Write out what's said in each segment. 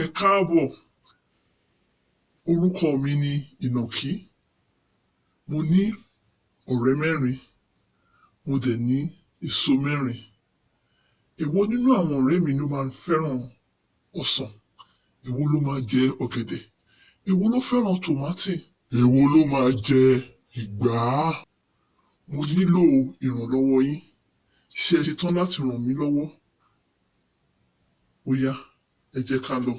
Ẹ káàbọ̀, orúkọ mi ni Ìnàkí. Mo ní ọ̀rẹ́ mẹ́rin, mo dẹ̀ ní èso mẹ́rin. Èwo nínú àwọn ọ̀rẹ́ mi ló máa fẹ́ràn ọsàn? Èwo ló máa jẹ ọ̀gẹ̀dẹ̀? Èwo ló fẹ́ràn tòmátì? Èwo ló máa jẹ ìgbá? Mo nílò ìrànlọ́wọ́ yín. Ṣé ẹ ṣetán láti ràn mí lọ́wọ́? Ó yá, ẹ jẹ́ ká lọ.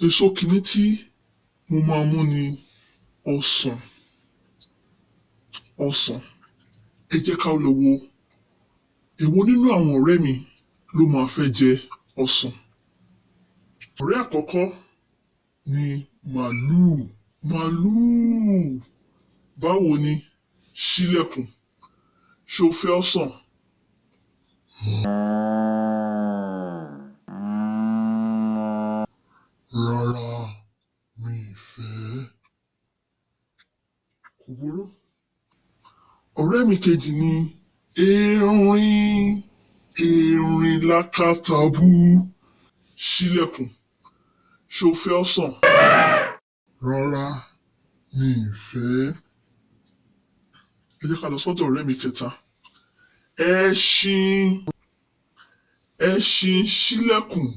Èso kìíní tí mo máa mú ni ọsàn. Ọsàn. Ẹ jẹ́ ká lọ wo èwo nínú àwọn ọ̀rẹ́ mi ló máa fẹ́ jẹ ọsàn. Ọ̀rẹ́ àkọ́kọ́ ni màlúù. Màlúù, báwo ni? Ṣílẹ̀kùn. Ṣé o fẹ́ ọsàn? Rárá, mi ì fẹ́. Kò burú. Ọ̀rẹ́ mi kejì ni erin. Erin lákàtàbú. Ṣílẹ̀kùn. Ṣé o fẹ́ ọsàn? Rárá, mi ì fẹ́. Ẹ jẹ́ ká lọ sọ́dọ̀ ọ̀rẹ́ mi kẹta. Ẹṣin. Ẹṣin, ṣílẹ̀kùn.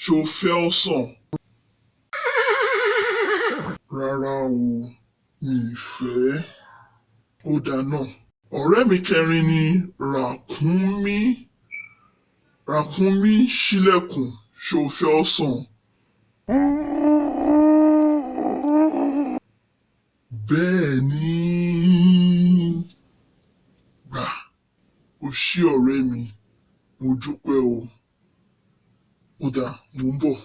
Ṣé o fẹ́ ọsàn? Rárá o, mi ì fẹ́. Ó dáa náà. Ọ̀rẹ́ mi kẹrin ni ràkúnmí. Ràkúnmí, ṣílẹ̀kùn. Ṣé o fẹ́ ọsàn? Bẹ́ẹ̀ ni. Gbà, o ṣé ọ̀rẹ́ mi, mo dúpẹ́ o. Ó dáa, mò ń bọ̀.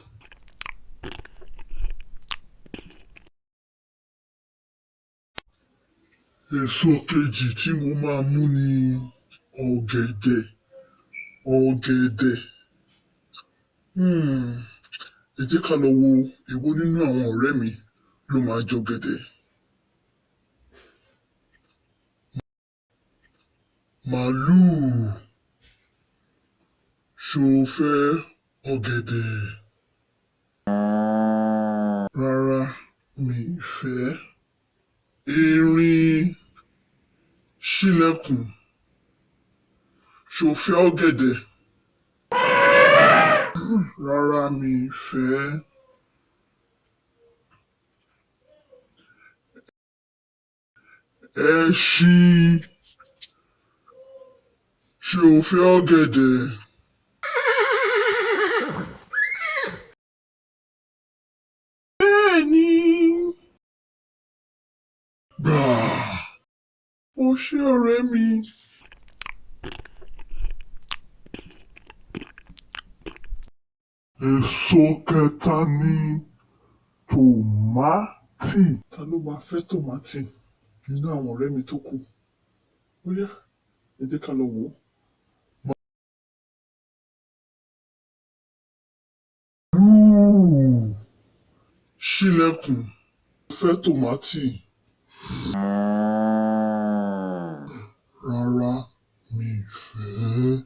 Èso kejì tí mo máa mú ni ọ̀gẹ̀dẹ̀. Ọ̀gẹ̀dẹ̀. Ẹ jẹ́ ká lọ wo èwo nínú àwọn ọ̀rẹ́ mi ló máa jẹ ọ̀gẹ̀dẹ̀. Màlúù, ṣo fẹ́ ọ̀gẹ̀dẹ̀? Rárá, mi ì fẹ́. Erin, ṣílẹ̀kùn. Ṣo fẹ́ ọ̀gẹ̀dẹ̀? Rárá, mi ì fẹ́. Ẹṣin, ṣé o fẹ́ ọ̀gẹ̀dẹ̀? Bẹ́ẹ̀ni. Gbà, o ṣé ọ̀rẹ́ mi. Èso kẹta ni tòmátì. Ta ló máa fẹ́ tòmátì nínú àwọn ọ̀rẹ́ mi tó kù? Ó yá, ẹ jẹ́ ká lọ wò ó. Màlúù, ṣílẹ̀kùn. Fẹ́ tòmátì? Rárá, mi ì fẹ́.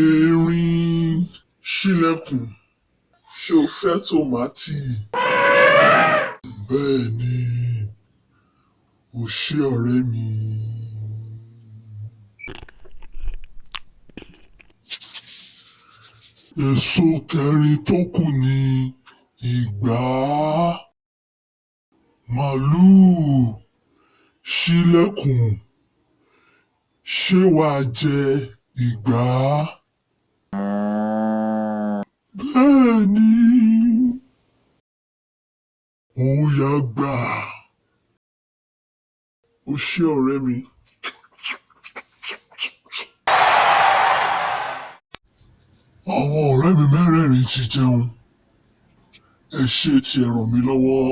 Erin, ṣílẹ̀kùn. Ṣé o fẹ́ tòmátì? Bẹ́ẹ̀ni. O ṣé ọ̀rẹ́ mi. Èso kẹrin tó kù ni ìgbá. Màlúù, ṣílẹ̀kùn. Ṣé wàá jẹ ìgbá? Bẹ́ẹ̀ni. Ó yá gbà. O ṣé ọ̀rẹ́ mi. Àwọn ọ̀rẹ́ mi mẹ́rẹ̀ẹ̀rin ti jẹun. Ẹ ṣé tí ẹ ràn mí lọ́wọ́.